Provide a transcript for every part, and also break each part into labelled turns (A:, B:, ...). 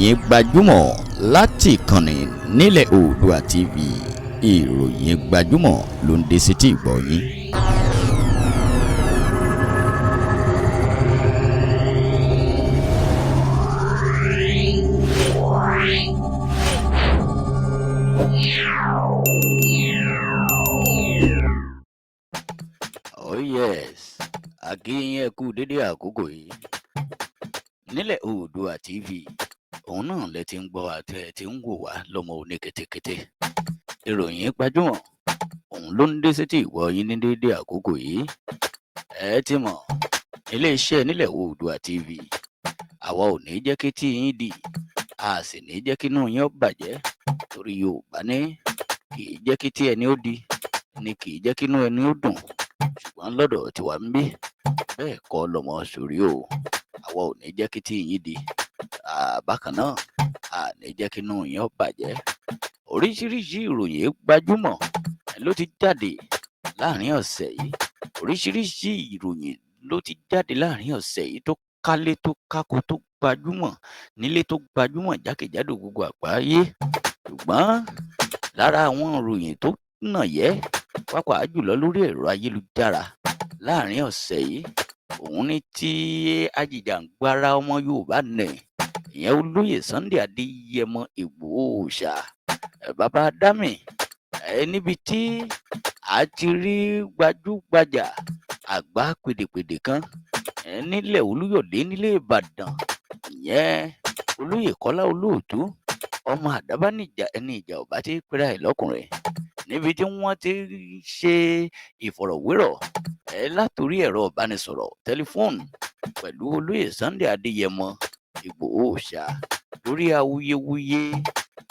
A: Ìròyìn gbajúmọ̀ láti ìkànnì Nílẹ̀ Oòduà TV. Ìròyìn gbajúmọ̀ ló ń dé sétí ìgbọ́ yín. Oh yes, a kí yín, ẹ kú dédé àkókò yìí. Nílẹ̀ Oòduà TV, òun náà lẹ ti ń gbọ́ àti ẹ ti ń wò wá lọ́mọ òní kétékété. Ìròyìn gbajúmọ̀ òun ló ń dé sétí ìgbọ́ yín ní dédé àkókò yìí. Ẹ ti mọ̀, iléeṣẹ́ Nílẹ̀ Oòduà TV, àwa ò ní jẹ́ kí tí yín di, a sì ní jẹ́ kí inú yín ó bàjẹ́, torí Yorùbá ní kì í jẹ́ kí tí ẹni ó di ni kì í jẹ́ kí inú ẹni ó dùn. Ṣùgbọ́n lọ́dọ̀ tiwa ń bí, bẹ́ẹ̀ kọ́ lọmọ sórí o. Àwa ò ní jẹ́ kí tí yín di, bákan náà a ní jẹ́ kí inú yín ó bàjẹ́. Oríṣiríṣi ìròyìn gbajúmọ̀ ló ti jáde láàrin ọ̀sẹ̀ yìí. Oríṣiríṣi ìròyìn ló ti jáde láàrin ọ̀sẹ̀ yìí tó kálé, tó kákó, tó gbajúmọ̀ nílé, tó gbajúmọ̀ jákèjádò gbogbo àgbáyé. Ṣùgbọ́n lára àwọn ìròyìn tó nàyẹ́, pàápàá jùlọ lórí ẹ̀rọ ayélujára láàrin ọ̀sẹ̀ yìí, òun ní tí ajìjàǹgbara ọmọ Yorùbá nẹ̀, ìyẹn olóyè Sunday Adéyẹmọ Ìgbòho Òòṣà, bàbá Dámì, níbi tí a ti rí gbajúgbajà àgbà pèdèpèdè kan nílẹ̀ Olúyọ̀lé nílé Ìbàdàn, ìyẹn olóyè Kọ́lá Olóòtú, ọmọ àdábánijà, ẹni ìjà ò bá ti pera ẹ̀ lọ́kùnrin, níbi tí wọ́n ti ṣe ìfọ̀rọ̀wérọ̀ látòrí ẹ̀rọ ìbánisọ̀rọ̀ tẹlifóònù pẹ̀lú olóyè Sunday Adéyẹmọ Ìgbòho Òòṣà lórí awuyewuye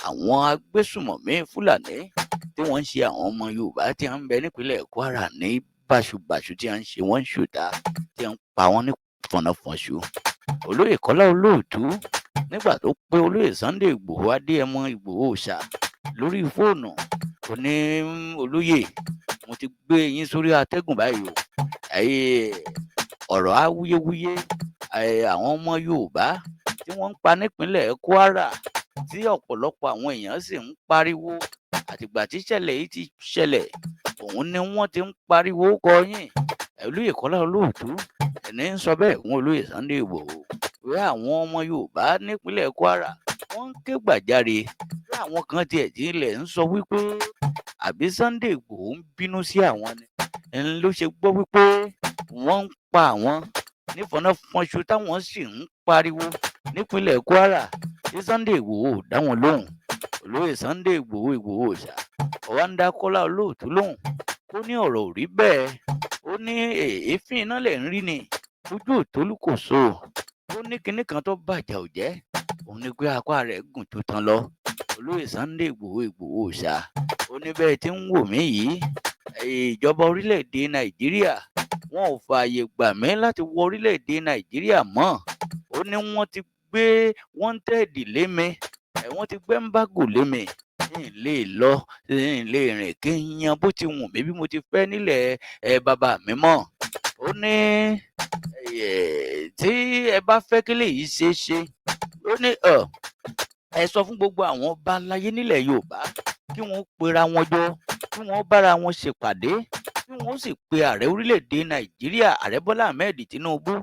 A: àwọn agbésùmọ̀mí Fúlàní tí wọ́n ń ṣe àwọn ọmọ Yorùbá tí wọ́n ń bẹ nípínlẹ̀ Kwara ní báṣubàṣu, tí wọ́n ń ṣe wọ́n ń ṣùtá, tí wọ́n ń pa wọ́n ní fọ̀nàfọ̀nṣu. Olóyè Kọ́lá Olóòtú, nígbà tó pé olóyè Sunday Ìgbòho Adéyẹmọ Ìgbòho Òòṣà lórí fóònù, ó ní, "Olóyè, mo ti gbé yín sórí atẹ́gùn báyìí o. Ọ̀rọ̀ awuyewuye àwọn ọmọ Yorùbá tí wọ́n ń pa nípínlẹ̀ Kwara, tí ọ̀pọ̀lọpọ̀ àwọn èèyàn sì ń pariwo àtìgbà tí ìṣẹ̀lẹ̀ yìí ti ṣẹlẹ̀, òun ni wọ́n ti ń pariwo kọ yín." Olóyè Kọ́lá Olóòtú ẹni ń sọ bẹ́ẹ̀ fún olóyè Sunday Ìgbòho pé àwọn ọmọ Yorùbá nípínlẹ̀ Kwara, wọ́n ń ké gbàjarè, pé àwọn kan tiẹ̀ tí ilẹ̀ ń sọ wípé àbí Sunday Ìgbòho ń bínú sí àwọn ni ń ló ṣe gbọ́ wípé wọ́n ń pa àwọn nífọ̀nàfọ̀nṣu, táwọn sì ń pariwo nípínlẹ̀ Kwara tí Sunday Ìgbòho ò dá wọn lóhùn. Olóyè Sunday Ìgbòho Ìgbòho Òòṣà ọwá ń dá Kọ́lá Olóòtú lóhùn. Ó ní ọ̀rọ̀ ò rí bẹ́ẹ̀. Ó ní èéfín iná lẹ̀ ń rí ni, ojú òtólù kò so. Ó ní kinní kan tó bàjẹ́ ò jẹ́ òun ni pé apá rẹ̀ gùn tó tán lọ. Olóyè Sunday Ìgbòho Ìgbòho Òòṣà, ó ní bẹ́ẹ̀ tí ń wò mí yìí, ìjọba orílẹ̀-èdè Nàìjíríà, wọn ò fààyè gbà mí láti wọ orílẹ̀-èdè Nàìjíríà mọ́. Ó ní wọ́n ti gbé wanted lé mi, wọ́n ti gbé embargo lé mi, n lè lọ, n lè rìn kí n yan bó ti wù mí bí mo ti fẹ́ nílẹ̀ ẹ bàbá mi mọ́. Ó ní tí ẹ bá fẹ́ kí lèyí ṣeé ṣe, ó ní ẹ sọ fún gbogbo àwọn ọba aláyé nílẹ̀ Yorùbá kí wọ́n pera wọn jọ, kí wọ́n bára wọn ṣèpàdé, kí wọ́n sì pe ààrẹ orílẹ̀-èdè Nàìjíríà, ààrẹ Bọ́lá Ahmed Tinubu,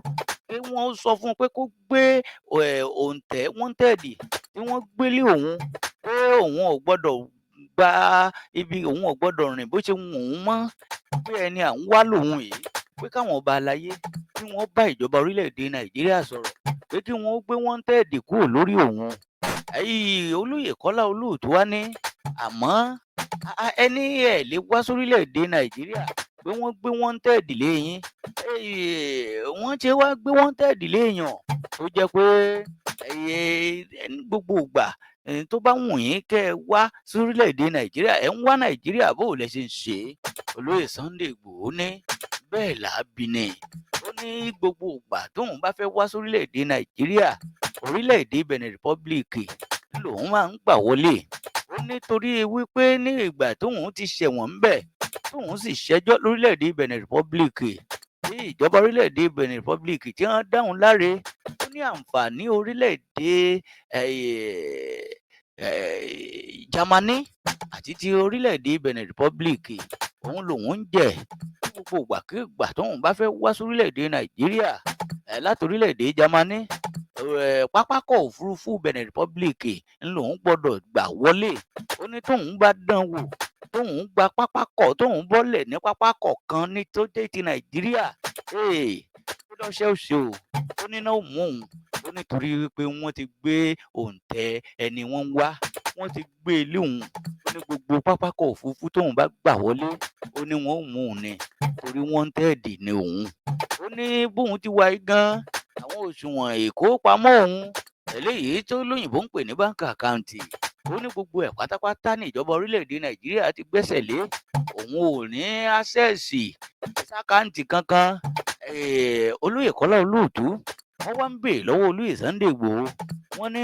A: kí wọ́n sọ fún un pé kó gbé òǹtẹ̀ wanted tí wọ́n gbélé òun, pé òun ò gbọ́dọ̀ gba ibi, òun ò gbọ́dọ̀ rìn bó ṣe wù òun mọ́, pé ẹni à ń wá lòun yìí, pé káwọn ọba aláyé kí wọ́n bá ìjọba orílẹ̀-èdè Nàìjíríà sọ̀rọ̀ pé kí wọ́n gbé wanted kúrò lórí òun. Olóyè Kọ́lá Olóòtú wá ní, àmọ́ ẹni ẹ̀ lè wá sórílẹ̀-èdè Nàìjíríà pé wọ́n gbé wanted lé yín, wọ́n ṣe wá gbé wanted léèyàn tó jẹ́ pé gbogbo ìgbà tó bá wù yín kẹ́ ẹ wá sórílẹ̀-èdè Nàìjíríà, ẹ̀ ń wá Nàìjíríà, bó lẹ ṣe ń ṣe? Olóyè Sunday Ìgbòho ní bẹ́ẹ̀ là á bí ni. Ó ní gbogbo ìgbà tóun bá fẹ́ wá sórílẹ̀-èdè Nàìjíríà, orílẹ̀-èdè Benin Republic lòun máa ń gbà wọlé. Ó nítorí wípé ní ìgbà tóun ti ṣẹ̀wọ̀n ńbẹ̀, tóun sì ṣẹjọ́ lórílẹ̀-èdè Benin Republic. Tí ìjọba orílẹ̀-èdè Benin Republic tí wọ́n dáhùn láre, ó ní àǹfààní orílẹ̀-èdè Germany àti ti orílẹ̀-èdè Benin Republic òun lòun ń jẹ. Ní gbogbo ìgbàkigbà tóun bá fẹ́ wá sórílẹ̀-èdè Nàìjíríà láti orílẹ̀-èdè Germany, pápákọ̀ òfurufú Benin Republic ń lòun gbọ́dọ̀ gbà wọlé. Ó ní tóun bá dán wò, tóun gba pápákọ̀, tóun bọ́lẹ̀ ní pápákọ̀ kan ní tó jẹ́ ti Nàìjíríà, ó lọ́ṣẹ́ ó ṣe o, ó ní náà ó mú òun. Ó nítorí wípé wọ́n ti gbé òǹtẹ̀ ẹni wọ́n ń wá, wọ́n ti gbé e lé òun. Ó ní gbogbo pápákọ̀ òfurufú tóun bá gbà wọlé, ó ní wọ́n ó mú òun ni, torí wanted ni òun. Ó ní bóun ti wà yìí gan, àwọn òṣùwọ̀n ìkópamọ́ òun eléyìí tó lóyìnbó ń pè ní bank account, ó ní gbogbo ẹ̀ pátápátá ní ìjọba orílẹ̀-èdè Nàìjíríà ti gbẹ́sẹ̀ lé. Òun ò ní access sí account kankan. Olóyè Kọ́lá Olóòtú, wọ́n wá ń béèrè lọ́wọ́ olóyè Sunday Igboho, wọ́n ní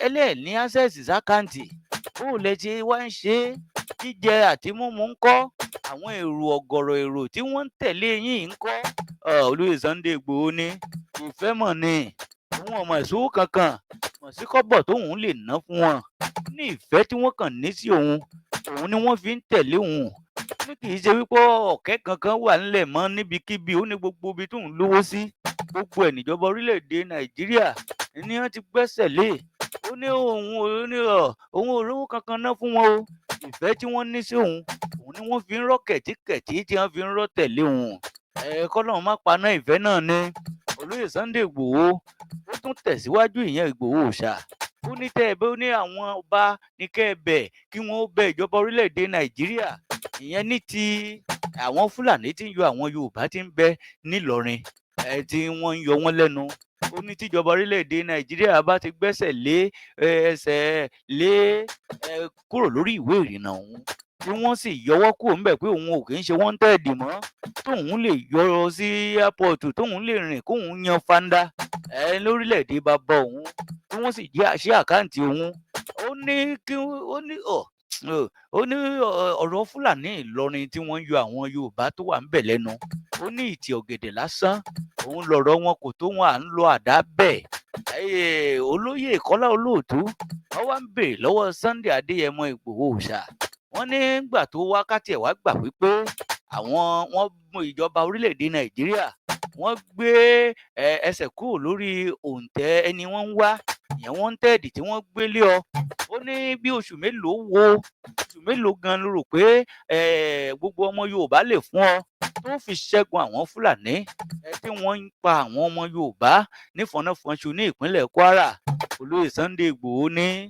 A: ẹlẹ́ẹ̀ ní access sí account, bó o lẹ ṣe wá ń ṣe é? Jíjẹ àti mímu ń kọ́? Àwọn èrò, ọ̀gọ̀rọ̀ èrò tí wọ́n ń tẹ̀lé yín ń kọ́? Olóyè Sunday Igboho ní ìfẹ́ mọ̀ ni, òun ò mọ̀ sówó kankan, mọ̀ sí kọ́bọ̀ tóun lè ná fún wọn. Ní ìfẹ́ tí wọ́n kàn ní sí òun, òun ni wọ́n fi ń tẹ̀lé òun. Ní kì í ṣe wípé ọ̀kẹ́ kankan wà ńlẹ̀ mọ́ níbikíbi. Ó ní gbogbo ibi tóun lówó sí, gbogbo ẹ̀ níjọba orílẹ̀-èdè Nàìjíríà ni wọ́n ti gbẹ́sẹ̀ lé. Ó ní òun ò ní òun ò rówó kankan ná fún wọn o. Ìfẹ́ tí wọ́n ní sí òun, òun ni wọ́n fi ń rọ́ kẹ̀tíkẹ̀tí tí wọ́n fi ń rọ́ tẹ̀lé òun. Kọ́lọ́run má paná ìfẹ́ náà ni. Olóyè Sunday Igboho, ó tún tẹ̀síwájú, ìyẹn Ìgbòho Òòṣà. Ó ní tẹ́ ẹ bẹ́, ó ní àwọn ọba ní kẹ́ ẹ bẹ̀ kí wọ́n ó bẹ ìjọba orílẹ̀-èdè Nàìjíríà, ìyẹn ní ti àwọn Fúlàní tí ń yọ àwọn Yorùbá tí ń bẹ nílọrin tí wọ́n ń yọ wọ́n lẹ́nu. Ó ní tíjọba orílẹ̀-èdè Nàìjíríà bá ti gbẹ́sẹ̀ lé ẹsẹ̀ lé kúrò lórí ìwé ìrìnnà òun, tí wọ́n sì yọwọ́ kúrò ńbẹ̀ pé òun ò kì í ṣe wanted mọ́, tóun lè yọ sí airport, tóun lè rìn kóun yan fanda lórílẹ̀-èdè bàbá òun, tí wọ́n sì jẹ́ àṣẹ account òun. Ó ní kí ó ní ọ̀ ó ní ọ̀rọ̀ Fúlàní Ìlọrin tí wọ́n ń yọ àwọn Yorùbá tó wà ńbẹ̀ lẹ́nu, ó ní ìtì ọ̀gẹ̀dẹ̀ lásán òun lọ̀rọ̀ wọn, kò tó wọn à ń lọ àdá bẹ́ẹ̀. Olóyè Kọ́lá Olóòtú, wọ́n wá ń béèrè lọ́wọ́ Sunday Adéyẹmọ Ìgbòho Òòṣà, wọ́n nígbà tó wákàtí ẹ̀ wá gbà wípé àwọn wọ́n mú ìjọba orílẹ̀-èdè Nàìjíríà, wọ́n gbé ẹsẹ̀ kúrò lórí òǹtẹ̀ ẹni wọ́n ń wá, ìyẹn wanted tí wọ́n gbé lé ọ. Ó ní bí oṣù mélòó wo, oṣù mélòó gan ló rò pé gbogbo ọmọ Yorùbá lè fún ọ tó fi ṣẹ́gun àwọn Fúlàní tí wọ́n ń pa àwọn ọmọ Yorùbá nífọ̀nàfọ̀nṣu ní ìpínlẹ̀ Kwara? Olóyè Sunday Igboho ní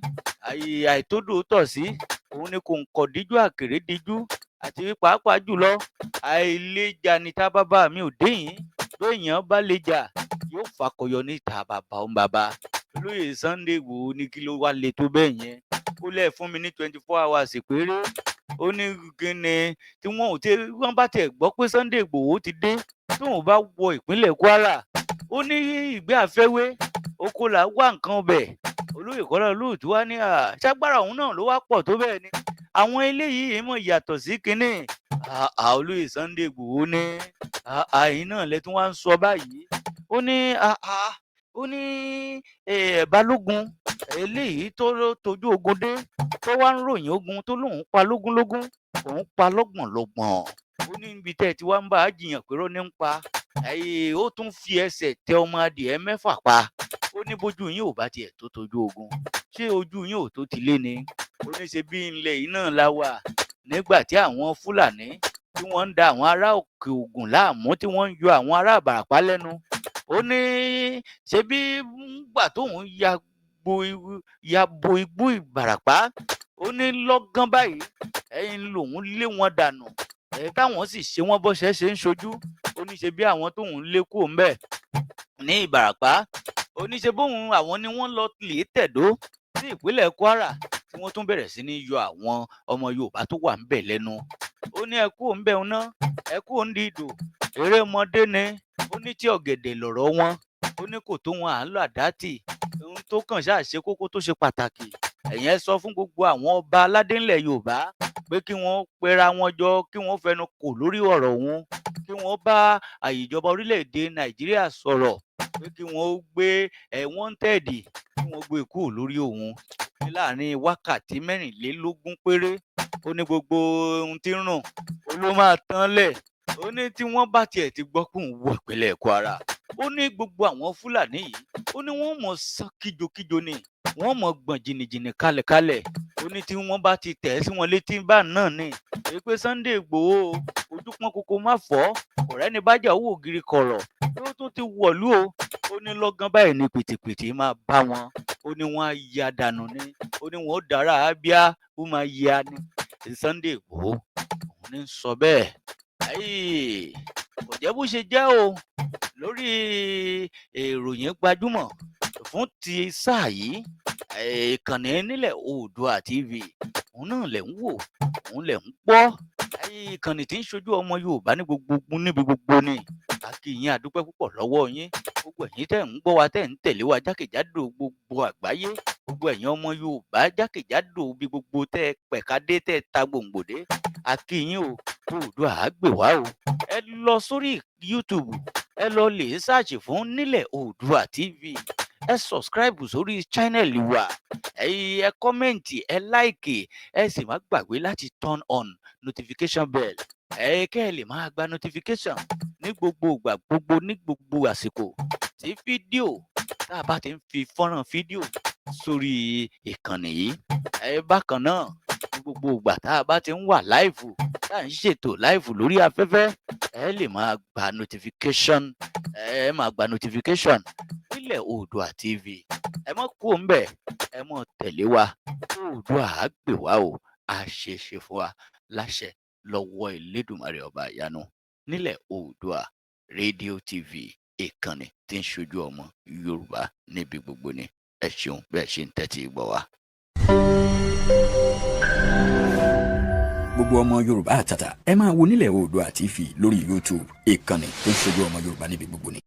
A: àìtódò tọ̀ sí òun ni kò ń kọ̀ díjú àkèré díjú, àti pàápàá jùlọ àìlèjà níta bàbá mi ò déyìn, béèyàn bá lè jà yóò fakọyọ níta bàbá òun bàbá. Olóyè Sunday Igboho ní kí ló wá le tó bẹ́ẹ̀ yẹn? Ó lẹ̀ fún mi ní 24 hours péré. Ó ní kí ni tí wọ́n ò tí wọ́n bá tiẹ̀ gbọ́ pé Sunday Igboho ti dé, tóun bá wọ ìpínlẹ̀ Kwara, ó ní ìgbé àfẹ́wé oko là wá nǹkan ọbẹ̀. Olóyè Kọ́lá Olóòtú wá ní ṣágbára òun náà ló wá pọ̀ tó bẹ́ẹ̀ ni? Àwọn eléyìí mọ̀ yàtọ̀ sí kínní. Olóyè Sunday Igboho ní àyìn náà lẹ́tún wá ń sọ báyìí. Ó ní Balógun eléyìí tó tójú ogun dé, tó wá ń ròyìn ogun tó lóun pa lógúnlógún, òun pa lọ́gbọ̀nlọ́gbọ̀n. Ó ní ibi tẹ́ ẹ ti wá ń bá a jiyàn pé rọ́ ní ń pa, ó tún fi ẹsẹ̀ tẹ ọmọ adìẹ 6 pa. Ó ní bójú yín ò bá tiẹ̀ tó tójú ogun, ṣé ojú yín ò tó ti lé ni? Ó ní ṣe bí ilẹ̀ yìí náà la wà nígbà tí àwọn Fúlàní tí wọ́n ń da àwọn ará Òkè Ògùn láàmú, tí wọ́n ń yọ àwọn ará Ìbàràpá lẹ́nu. Ó ní ṣe bí ngbà tóun ya bo igbó Ìbàràpá, ó ní lọ́gán báyìí ẹ̀yìn lòun lé wọn dànù ẹ̀, táwọn sì ṣe wọ́n bọ́ṣẹ́ ṣe ń ṣojú. Ó ní ṣe bí àwọn tóun lé kúrò ńbẹ̀ ní Ìbàràpá, ó ní ṣe bóun àwọn ni wọ́n lọ lè tẹ̀dó sí ìpínlẹ̀ Kwara, tí wọ́n tún bẹ̀rẹ̀ sí ní yọ àwọn ọmọ Yorùbá tó wà ńbẹ̀ lẹ́nu. Ó ní ẹ kúrò ńbẹ̀ ń ná, ẹ kúrò ń di ìdò, eré ọmọdé ni. Ó ní tí ọ̀gẹ̀dẹ̀ lọ̀rọ̀ wọn, ó ní kò tó wọn à ń lọ àdátì. Ohun tó kàn ṣáà ṣe kókó tó ṣe pàtàkì, ẹ̀yin ẹ sọ fún gbogbo àwọn ọba aládé ńlẹ̀ Yorùbá. pé kí wọ́n pera wọn jọ, kí wọ́n fẹnu kò lórí ọ̀rọ̀ òun, kí wọ́n bá ìjọba orílẹ̀-èdè Nàìjíríà sọ̀rọ̀ pé kí wọ́n gbé ẹ̀ wanted, kí wọ́n gbé kúrò lórí òun ní láàrin wákàtí 24 péré. Ó ní gbogbo ohun tí ń rùn ó ló máa tán lẹ̀. Ó ní tí wọ́n bá tiẹ̀ ti gbọ́ pé òun wọ ìpínlẹ̀ Kwara, ó ní gbogbo àwọn Fúlàní yìí, ó ní wọ́n mọ̀ sán kíjokíjo ni, wọ́n mọ̀ gbọ̀n jìnnìjìnnì kalẹ̀kalẹ̀. Ó ní tí wọ́n bá ti tẹ̀ sí wọn létí bá náà ni èyí pé Sunday Ìgbòho ojú pọ́n kókó má fọ́ ọ̀rẹ́ ní bájà owó ògiri kọ̀rọ̀ ó tún ti wọ̀lú o. Ó ní lọ́gán báyìí ní pìtìpìtì máa bá wọn. Ó ní wọ́n á ya dànù ni. Ó ní wọ́n ó dára ábíá, ó máa ya ni. Sunday Ìgbòho òun ní sọ bẹ́ẹ̀. Kò jẹ́ bó ṣe jẹ́ o. Lórí ìròyìn gbajúmọ̀ fún ti sáà yìí, ìkànnì Nílẹ̀ Oòduà TV òun náà lẹ̀ ń wò, òun lẹ̀ ń gbọ́, ìkànnì tí ń ṣojú ọmọ Yorùbá ní gbogbo níbi gbogbo ni. A kí yín, a dúpẹ́ púpọ̀ lọ́wọ́ yín, gbogbo ẹ̀yin tẹ́ ń gbọ́ wa, tẹ́ ń tẹ̀lé wa jákèjádò gbogbo àgbáyé, gbogbo ẹ̀yin ọmọ Yorùbá jákèjádò bí gbogbo tẹ́ pẹ̀ka dé, tẹ́ ta gbòǹgbò dé. A kí yín o. Oòduà á gbè wá o. Ẹ lọ sórí YouTube, ẹ lọ lè search fún Nílẹ̀ Oòduà TV, ẹ subscribe sórí channel wa, ẹ comment, ẹ like, ẹ sì má gbàgbé láti turn on notification bell ẹ, kẹ́ ẹ lè máa gba notification ní gbogbo ìgbà gbogbo, ní gbogbo àsìkò tí fídíò tá a bá ti ń fi fọ́nrán fídíò sórí ìkànnì yìí. Ẹ bákan náà, ní gbogbo ìgbà tá a bá ti ń wà live, tá à ń ṣètò live lórí afẹ́fẹ́, ẹ lè máa gba notification, ẹ máa gba notification. Nílẹ̀ Oòduà TV, ẹ mọ́ kúrò ńbẹ̀, ẹ mọ́ tẹ̀lé wa. Oòduà á gbè wá o, á ṣe é ṣe fún wa láṣẹ lọ́wọ́ Elédùmarè ọba ìyanu. Nílẹ̀ Oòduà Rédíò TV, ìkànnì tí ń ṣojú ọmọ Yorùbá níbi gbogbo ni. Ẹ ṣeun bẹ́ẹ̀ ṣe ń tẹ́tí gbọ́ wa.
B: Gbogbo ọmọ Yorùbá àtàtà, ẹ máa wo Nílẹ̀ Oòduà TV lórí YouTube, ìkànnì tó ń ṣojú ọmọ Yorùbá níbi gbogbo ni.